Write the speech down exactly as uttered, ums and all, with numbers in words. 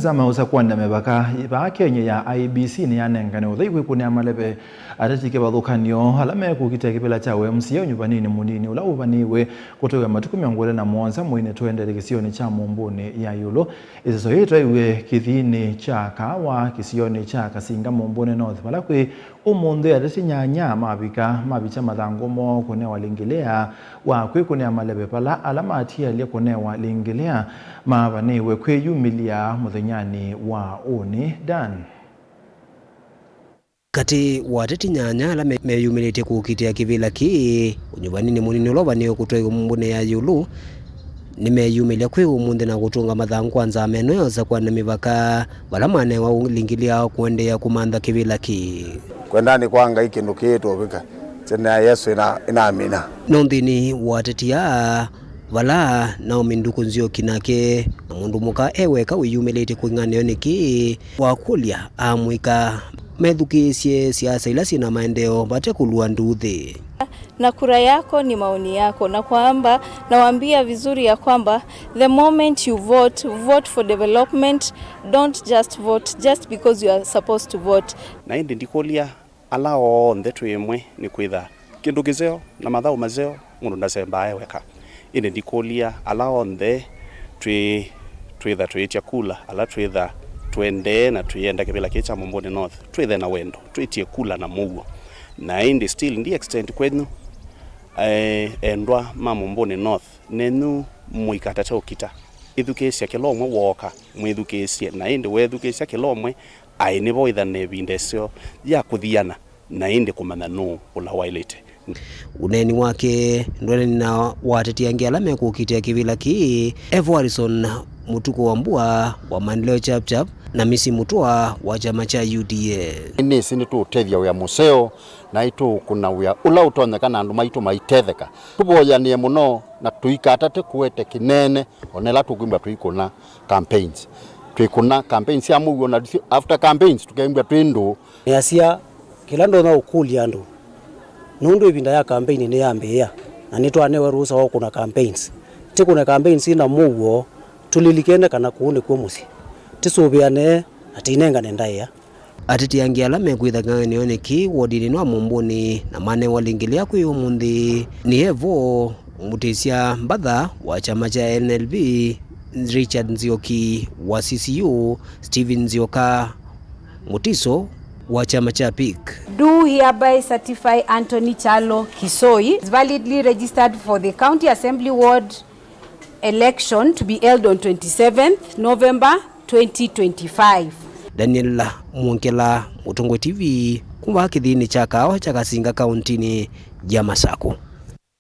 Nzama ũsakũanĩa mĩvaka vaa Kenya ya I E B C nĩyanengane ũthei kwĩkũnĩa maleve ateti kĩvathũkany'o ala mekũkitĩa kĩvĩla kya U M C A ũnyuvaninĩ mũnini ũla ũvanĩiwe kũtũĩwa matukũ mĩongo ĩlĩ na mũonza mweinĩ tũendete kĩsionĩ kya Mũmbũnĩ ya ĩũlũ. Ĩseso yĩĩ twaiwe kĩthiinĩ kya Kaawa kĩsionĩ kya Kasinga Mũmbũnĩ North, vala kwĩ ũmũnthĩ ateti nyanya mavika mavikya mathangũ moo kũnewa lingĩlĩa wa kwĩkũnĩa maleve vala ala matialye kũnewa lingĩlĩa mavanĩiwe kwĩyumĩlya mũthenyanĩ wa ũnĩ. Dan. Katĩ wa ateti nyanya ala me-, meyumĩlĩtye kũkitĩa kĩvĩla kĩĩ ũnyuvaninĩ mũnini ũla ũvanĩwe kũtwaĩwa Mũmbũnĩ ya ĩũlũ, nĩmeyumĩlya kwĩ ũmũnthĩ na kũtũnga mathangũ kwa nzama ĩno ya ũsakũanĩa mĩvaka, vala manewa lingĩlĩa kũendeea kũmantha kĩvĩla kĩĩ. Kwenda nĩ kwa Ngai kĩndũ kĩĩ tũvika, tene ya Yesũ ĩna-, ĩnamina. No nthĩnĩ wa ateti aa, vala Naomi Nduku Nzioki nake, na mũndũ mũka e weka wĩyumĩlĩtye kĩng'ang'anĩonĩ kĩĩ, wakũlya amũika methukĩĩsye siasa ila syĩ na maendeeo vate kũlua nduuthĩ. Na kura yako ni maoni yako, na kwamba, nawaambia vizuri ya kwamba the moment you vote, vote for development, don't just vote just because you are supposed to vote. Na ĩndĩ ndikũlya ala onthe twĩ ĩmwe nĩ kwĩtha kĩndũ kĩseo na mathaũ maseo, mũndũ ndasembaa e weka. Ĩndĩ ndikũlya ala onthe twĩ, twĩtha twĩĩtya kula, ala twĩtha tũendee na twĩenda kĩvĩla kĩĩ kya Mũmbũnĩ North, twĩthe na wendo, twĩtye kula na mũuo. Na ĩndĩ still ndi extend kwenyu, eh, endwa ma Mũmbũnĩ North, nenyu mũikatate ũkita. Ĩthukĩĩsya kĩla ũmwe wooka, mwĩthukĩĩsye, na ĩndĩ weethukĩĩsya kĩla ũmwe, aĩ nĩvo wĩtha na ĩvinda ĩseo ya kũthiana, na ĩndĩ kũmanya nũũ ũla waĩlĩte. Ũneeni wake ndwĩanene na wa ateti angĩ ala mekũkitĩa kĩvĩla kĩĩ, Evo Harrison Mũtuku wa Mbua wa Maendeleo Chap Chap na Misi Mũtũa wa kyama kya U D A. Nĩsĩ nĩtũũtethya wĩa mũseo na nĩtũũkũna wĩa ũla ũtonyeka na andũ maitũ maitetheka. Tũvoyanĩe mũno na tũikatate kũete kĩneene o na ĩla tũkwĩmbwa tũikũna campaigns. Twĩkũna campaigns sya mũuo na after campaigns tũkembwa twĩ ndũũ. Nĩasya, kĩla ndonya ũkũlya andũ, nũndũ ĩvinda ya campaign nĩyambĩĩa, na nĩtwanewe rũsa wa ũkũna campaigns. Tĩkũne campaigns syĩ na mũuo, tũlilikene kana kũu nĩkw'o mũsyĩ. Tĩsũvĩane na tĩinengane ndaĩa. Ateti angĩ ala mekwĩtha kĩng'ang'anĩonĩ kĩĩ wodinĩ wa Mũmbũnĩ na manewa lingĩlĩa kwĩ ũmũnthĩ nĩ Evo, mũtĩsya mbatha wa kyama kya N L B, Richard Nzioki wa C C U, Stephen Nzioka, Mutiso wa kyama kya PIK. Do hereby certify Anthony Kyalo Kisoi is validly registered for the County Assembly Ward election to be held on twenty-seventh November twenty twenty-five. Daniel Mwongela, Mũtongoi T V, kuma kĩthĩnĩ kya Kaawa kya Kasinga, kauntinĩ ya Masakũ.